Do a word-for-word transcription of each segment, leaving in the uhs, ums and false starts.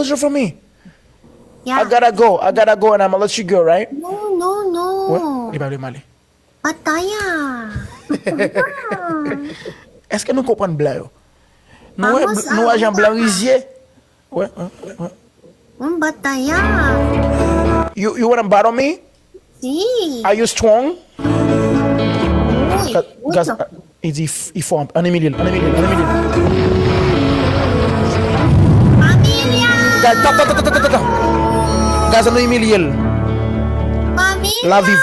Close the door for me. I gotta go. I gotta go and I'ma let you go, right? No, no, no. Li pa vle m ale. Bataya. Èske nou konprann blan yo? Nou wè, nou wè jan blan rizye? Wè, wè, wè, wè. Un bataya. You, you wanna battle me? Si. Are you strong? Wi, wi. Guys, li di, "F-, il faut, ann imilye l, ann imilye l, ann imilye l." Guys, tap, tap, tap, tap, tap, tap. Guys, ann imilye l. Laviv,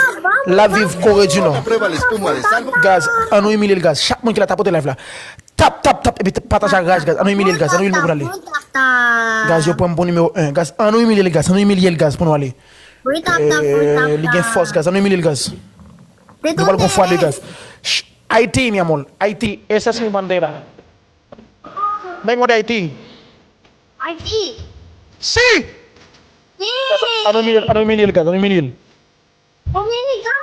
Laviv, Kore di Nò. Guys, ann imilye l, guys. Chak moun ki la tapote live la. Tap, tap, tap, epi pataje ak raj, guys. Ann imilye l, guys. Ann imilye l pou n ale. Guys, yo pran m pou nimewo en. Guys, ann imilye l, guys. Ann imilye l, guys, pou nou ale. Eh, li gen fòs, guys. Ann imilye l, guys. Nou pral gon fwa de, guys. Sh-, Haiti, mi amor. Haiti, ese es mi bandera. Vengo de Haiti. Haiti. Si! Si! Ann imilye l, ann imilye l, guys. Ann imilye l. Dominika.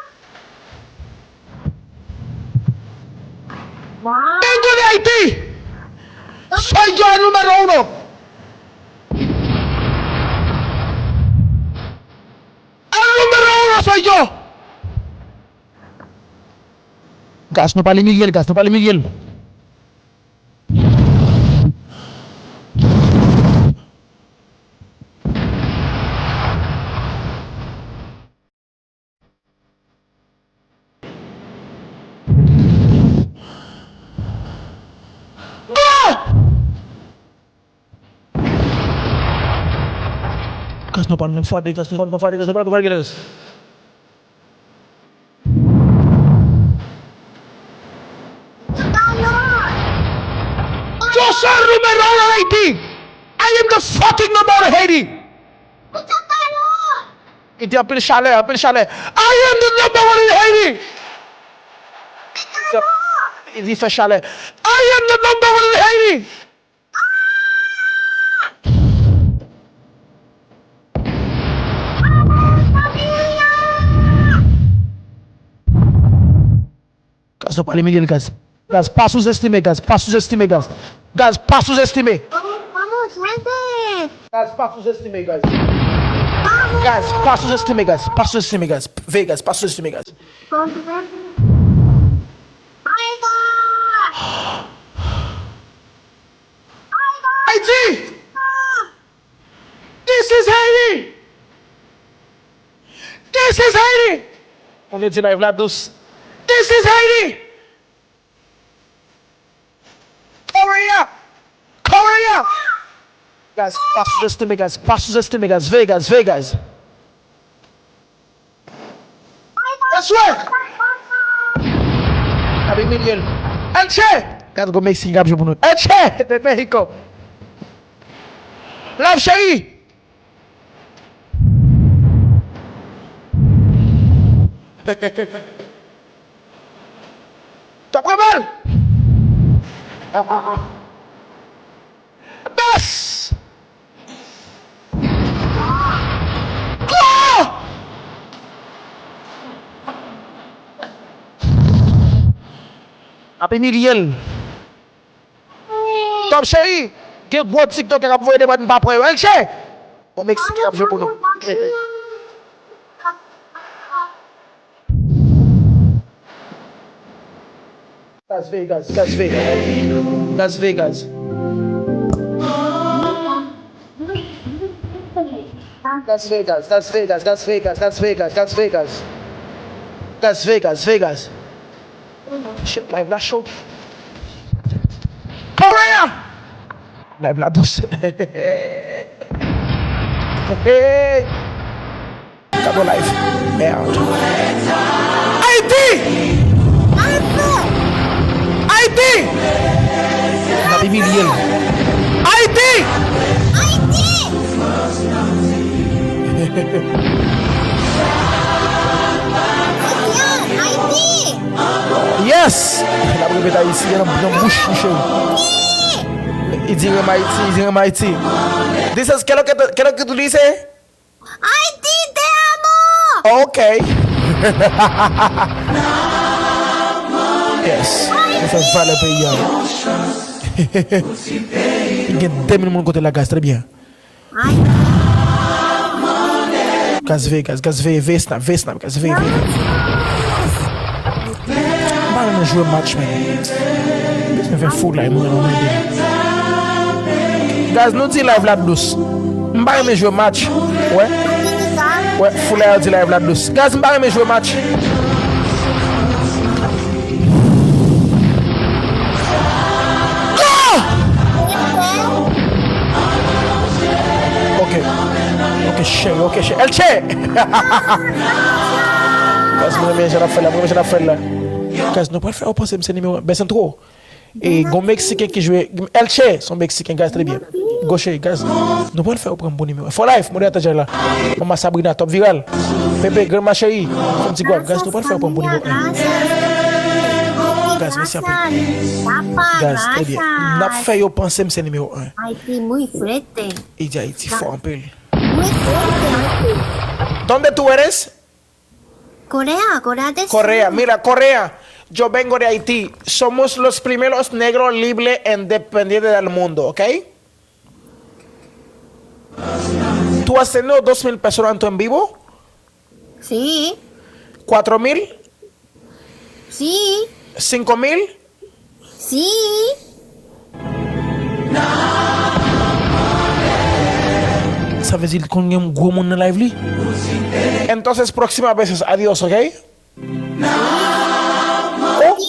Wow. Vengo de Haití. Soy yo el número uno. El número uno soy yo. Guys, nou pral imilye l, guys, nou pral imilye l. Guys, nou pral nan fwa de, guys, nou pral nan fwa de, guys, nou pral nan fwa de, guys. Yo soy el número uno en Haití. I am the fucking number one in Haiti. Li di anpil chalè, anpil chalè. I am the number one in Haiti. Li di fè chalè. I am the number one in Haiti. Guys, nou pral imilye l, guys. Guys, pa souzestime, guys, pa souzestime, guys. Guys, pa souzestime. Guys, pa souzestime, guys. Guys, pa souzestime, guys. Pa souzestime, guys. Veye, guys, pa souzestime, guys. Haiti! This is Haiti! This is Haiti! Mwen di live la dous. This is Haiti! Korea! Korea! Guys, pa souzestime, guys. Pa souzestime, guys. Veye, guys. Veye, guys. Eswe! Abe Miguel. Elche! Gad gwo Meksik k ap jwe pou nou. Elche! De Mexico. Love, cheri! T ap pran bal! Bas! Gò! Ap imilye l. Top cheri, gen gwo TikToker k ap voye demann pa pran yo. Elche! Bon, Meksik ap jwe pou nou. Las Vegas, Las Vegas. Las Vegas. Las Vegas, Las Vegas, Las Vegas, Las Vegas, Las Vegas. Las Vegas, Vegas. Shit, live la cho. Korea! Live la dous. Hey! Gade live. Merde. Haiti! Haiti! N ap imilye l. Haiti! Yes! N ap repete Ayiti, nan, nan bouch li, cheri. Li di renmen Ayiti, li di renmen Ayiti. This is, qué es lo que tú, qué es lo que tú dices? Haiti, te amo! Ok. Yes. Li fè valè peyi a. Li gen de mil moun kote la, guys, trè byen. Gaz veye, gaz, gaz veye, veye snap, veye snap, gaz veye, veye. M pa renmen jwe match, men. Bezwen fè foulay, mwen, mwen, mwen. Gaz, nou di live la dous. M pa renmen jwe match. Wè. Wè, foulay yo di live la dous. Gaz, m pa renmen jwe match. Ah! Ok. Ok, cheri, ok, cheri. Elche! Gaz, mwen renmen jan n ap fè la, mwen renmen jan n ap fè la. Gaz, nou pral fè yo panse m se nimewo en. Bèsantwo. E gon Meksiken ki jwe. Elche, se yon Meksiken, gaz, trè byen. Goche, gaz. Nou pral fè yo pran m pou nimewo en. For life, modèratè Jay la. Mama Sabrina, top viral. Pepe, Grandma Cheri, fè yon ti gwap. Gaz, nou pral fè yo pran m pou nimewo en. Gaz, mèsi anpil. Gaz, trè byen. N ap fè yo panse m se nimewo en. Ayiti muy fuerte. E di Ayiti fò anpil. Muy fuerte, Ayiti. ¿Dónde tú eres? Corea, Corea del Sur. Corea, mira, Corea. Yo vengo de Haití. Somos los primeros negros libres e independientes del mundo, ¿ok? ¿Tú has tenido dos mil personas en tu en vivo? Sí. ¿Cuatro mil? Sí. ¿Cinco mil? Sí. Sa vle di l konn gen gwo moun nan live li? Entonces, próximas veces, adiós, ¿ok? Oh!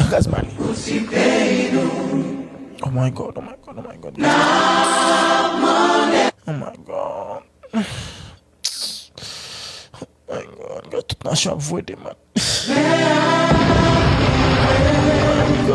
Gaz Mali. Oh my God, oh my God, oh my God. Oh my God. My God, gad tout nasyon ap voye demann.